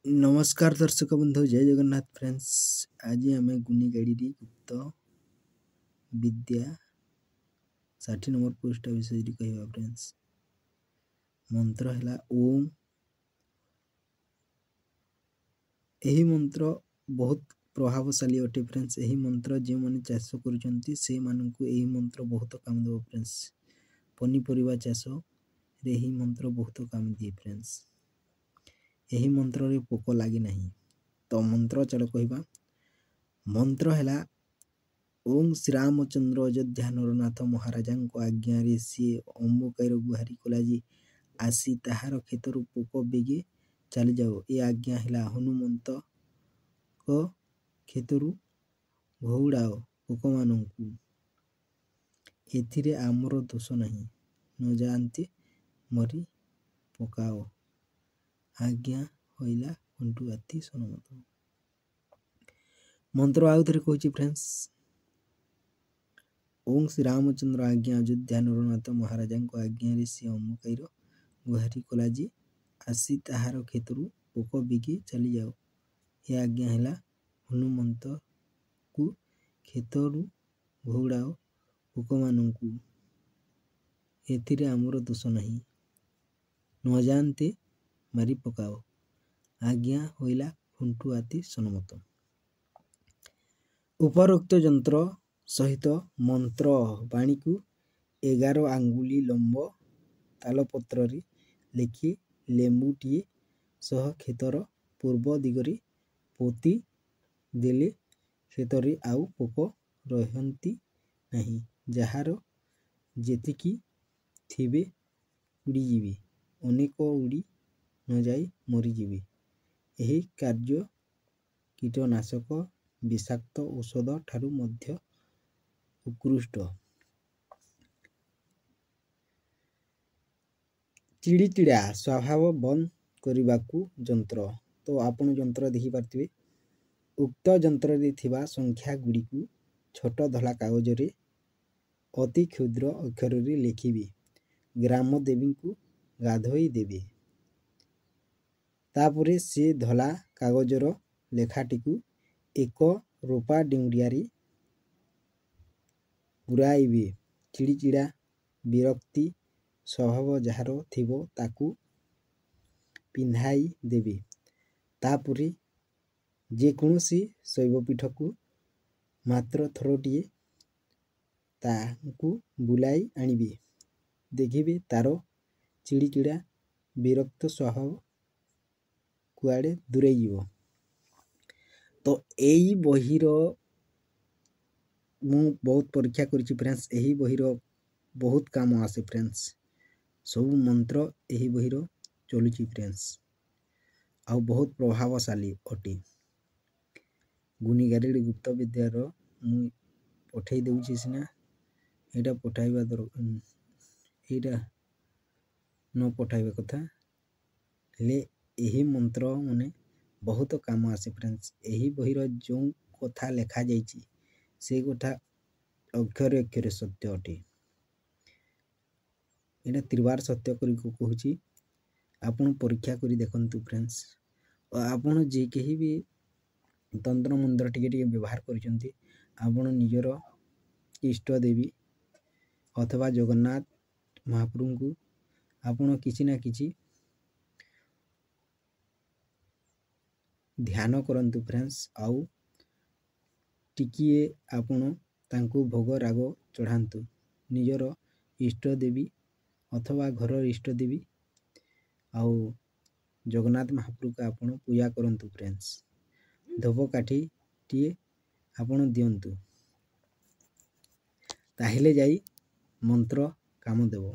ନମସ୍କାର ଦର୍ଶକ ବନ୍ଧୁ, ଜୟ ଜଗନ୍ନାଥ ଫ୍ରେଣ୍ଡସ୍। ଆଜି ଆମେ ଗୁଣିଗାରିଡ଼ି ଗୁପ୍ତ ବିଦ୍ୟା 60 ନମ୍ବର ପୃଷ୍ଠା ବିଷୟରେ କହିବା ଫ୍ରେଣ୍ଡସ୍। ମନ୍ତ୍ର ହେଲା ଓମ୍। ଏହି ମନ୍ତ୍ର ବହୁତ ପ୍ରଭାବଶାଳୀ ଅଟେ ଫ୍ରେଣ୍ଡସ୍। ଏହି ମନ୍ତ୍ର ଯେଉଁମାନେ ଚାଷ କରୁଛନ୍ତି, ସେମାନଙ୍କୁ ଏହି ମନ୍ତ୍ର ବହୁତ କାମ ଦେବ ଫ୍ରେଣ୍ଡସ୍। ପନିପରିବା ଚାଷରେ ଏହି ମନ୍ତ୍ର ବହୁତ କାମ ଦିଏ ଫ୍ରେଣ୍ଡସ୍। ଏହି ମନ୍ତ୍ରରେ ପୋକ ଲାଗେ ନାହିଁ। ତ ମନ୍ତ୍ର ଚାଲ କହିବା। ମନ୍ତ୍ର ହେଲା ଓଂ ଶ୍ରୀରାମଚନ୍ଦ୍ର ଅଯୋଧ୍ୟା ନରନାଥ ମହାରାଜାଙ୍କ ଆଜ୍ଞାରେ ସିଏ ଅମ୍ବୁକାଇର ଗୁହାରି କଲା ଯେ ଆସି ତାହାର କ୍ଷେତରୁ ପୋକ ବେଗେ ଚାଲିଯାଉ। ଏ ଆଜ୍ଞା ହେଲା ହନୁମନ୍ତଙ୍କ କ୍ଷେତରୁ ଘଉଡ଼ାଅ ପୋକମାନଙ୍କୁ, ଏଥିରେ ଆମର ଦୋଷ ନାହିଁ, ନ ଯାଆନ୍ତେ ମରି ପକାଅ। ଆଜ୍ଞା ହୋଇଲା ଖୁଣ୍ଟୁ ଆତି ସନମତ। ମନ୍ତ୍ର ଆଉ ଥରେ କହୁଛି ଫ୍ରେଣ୍ଡସ୍। ଓଂ ଶ୍ରୀରାମଚନ୍ଦ୍ର ଆଜ୍ଞା ଅଯୋଧ୍ୟା ନରନାଥ ମହାରାଜାଙ୍କ ଆଜ୍ଞାରେ ସେ ଅମୁକାଇର ଗୁହାରି କଲା ଯେ ଆସି ତାହାର କ୍ଷେତରୁ ପୋକ ବେଗେ ଚାଲିଯାଅ। ଏ ଆଜ୍ଞା ହେଲା ହନୁମନ୍ତକୁ କ୍ଷେତରୁ ଘଉଡ଼ାଅ ପୋକମାନଙ୍କୁ, ଏଥିରେ ଆମର ଦୋଷ ନାହିଁ, ନ ଯାଆନ୍ତେ ମାରି ପକାଅ। ଆଜ୍ଞା ହୋଇଲା ଖୁଣ୍ଟୁ ଆତି ସନମତ। ଉପରୋକ୍ତ ଯନ୍ତ୍ର ସହିତ ମନ୍ତ୍ର ବାଣୀକୁ 11 ଆଙ୍ଗୁଳି ଲମ୍ବ ତାଳପତ୍ରରେ ଲେଖି ଲେମ୍ବୁଟିଏ ସହ କ୍ଷେତର ପୂର୍ବ ଦିଗରେ ପୋତି ଦେଲେ କ୍ଷେତରେ ଆଉ ପୋକ ରହନ୍ତି ନାହିଁ। ଯାହାର ଯେତିକି ଥିବେ ଉଡ଼ିଯିବେ, ଅନେକ ଉଡ଼ି ନଯାଇ ମରିଯିବେ। ଏହି କାର୍ଯ୍ୟ କୀଟନାଶକ ବିଷାକ୍ତ ଔଷଧ ଠାରୁ ମଧ୍ୟ ଉତ୍କୃଷ୍ଟ। ଚିଡ଼ିଚିଡ଼ା ସ୍ୱଭାବ ବନ୍ଦ କରିବାକୁ ଯନ୍ତ୍ର। ତ ଆପଣ ଯନ୍ତ୍ର ଦେଖିପାରୁଥିବେ। ଉକ୍ତ ଯନ୍ତ୍ରରେ ଥିବା ସଂଖ୍ୟା ଗୁଡ଼ିକୁ ଛୋଟ ଧଳା କାଗଜରେ ଅତି କ୍ଷୁଦ୍ର ଅକ୍ଷରରେ ଲେଖିବେ। ଗ୍ରାମ ଦେବୀଙ୍କୁ ଗାଧୋଇ ଦେବେ। ତାପରେ ସେ ଧଳା କାଗଜର ଲେଖାଟିକୁ ଏକ ରୂପା ଡିଉଁରିଆରେ ପୁରାଇବେ। ଚିଡ଼ିଚିଡ଼ା ବିରକ୍ତି ସ୍ୱଭାବ ଯାହାର ଥିବ, ତାକୁ ପିନ୍ଧାଇ ଦେବେ। ତାପରେ ଯେକୌଣସି ଶୈବପୀଠକୁ ମାତ୍ର ଥରଟିଏ ତାଙ୍କୁ ବୁଲାଇ ଆଣିବେ। ଦେଖିବେ ତାର ଚିଡ଼ିଚିଡ଼ା ବିରକ୍ତ ସ୍ୱଭାବ କୁଆଡ଼େ ଦୂରେଇ ଯିବ। ତ ଏଇ ବହିର ମୁଁ ବହୁତ ପରୀକ୍ଷା କରିଛି ଫ୍ରେଣ୍ଡସ୍। ଏହି ବହିର ବହୁତ କାମ ଆସେ ଫ୍ରେଣ୍ଡସ୍। ସବୁ ମନ୍ତ୍ର ଏହି ବହିର ଚଲୁଛି ଫ୍ରେଣ୍ଡସ୍, ଆଉ ବହୁତ ପ୍ରଭାବଶାଳୀ ଅଟେ। ଗୁଣିଗାରିଡ଼ି ଗୁପ୍ତ ବିଦ୍ୟାର ମୁଁ ପଠେଇ ଦେଉଛି ସିନା, ଏଇଟା ପଠାଇବା ଏଇଟା ନ ପଠାଇବା କଥା। ହେଲେ ଏହି ମନ୍ତ୍ର ମାନେ ବହୁତ କାମ ଆସେ ଫ୍ରେଣ୍ଡସ୍। ଏହି ବହିର ଯେଉଁ କଥା ଲେଖାଯାଇଛି, ସେ କଥା ଅକ୍ଷରେ ଅକ୍ଷରେ ସତ୍ୟ ଅଟେ। ଏଇଟା ତ୍ରିବାର ସତ୍ୟ କରି କହୁଛି। ଆପଣ ପରୀକ୍ଷା କରି ଦେଖନ୍ତୁ ଫ୍ରେଣ୍ଡସ୍। ଆପଣ ଯେ କେହି ବି ତନ୍ତ୍ର ମନ୍ତ୍ର ଟିକେ ଟିକେ ବ୍ୟବହାର କରୁଛନ୍ତି, ଆପଣ ନିଜର ଇଷ୍ଟ ଦେବୀ ଅଥବା ଜଗନ୍ନାଥ ମହାପ୍ରଭୁଙ୍କୁ ଆପଣ କିଛି ନା କିଛି ଧ୍ୟାନ କରନ୍ତୁ ଫ୍ରେଣ୍ଡସ୍, ଆଉ ଟିକିଏ ଆପଣ ତାଙ୍କୁ ଭୋଗ ରାଗ ଚଢ଼ାନ୍ତୁ। ନିଜର ଇଷ୍ଟ ଦେବୀ ଅଥବା ଘରର ଇଷ୍ଟ ଦେବୀ ଆଉ ଜଗନ୍ନାଥ ମହାପ୍ରଭୁକୁ ଆପଣ ପୂଜା କରନ୍ତୁ ଫ୍ରେଣ୍ଡସ୍। ଧୂପକାଠିଟିଏ ଆପଣ ଦିଅନ୍ତୁ, ତାହେଲେ ଯାଇ ମନ୍ତ୍ର କାମ ଦେବ।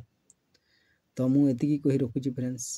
ତ ମୁଁ ଏତିକି କହି ରଖୁଛି ଫ୍ରେଣ୍ଡସ୍।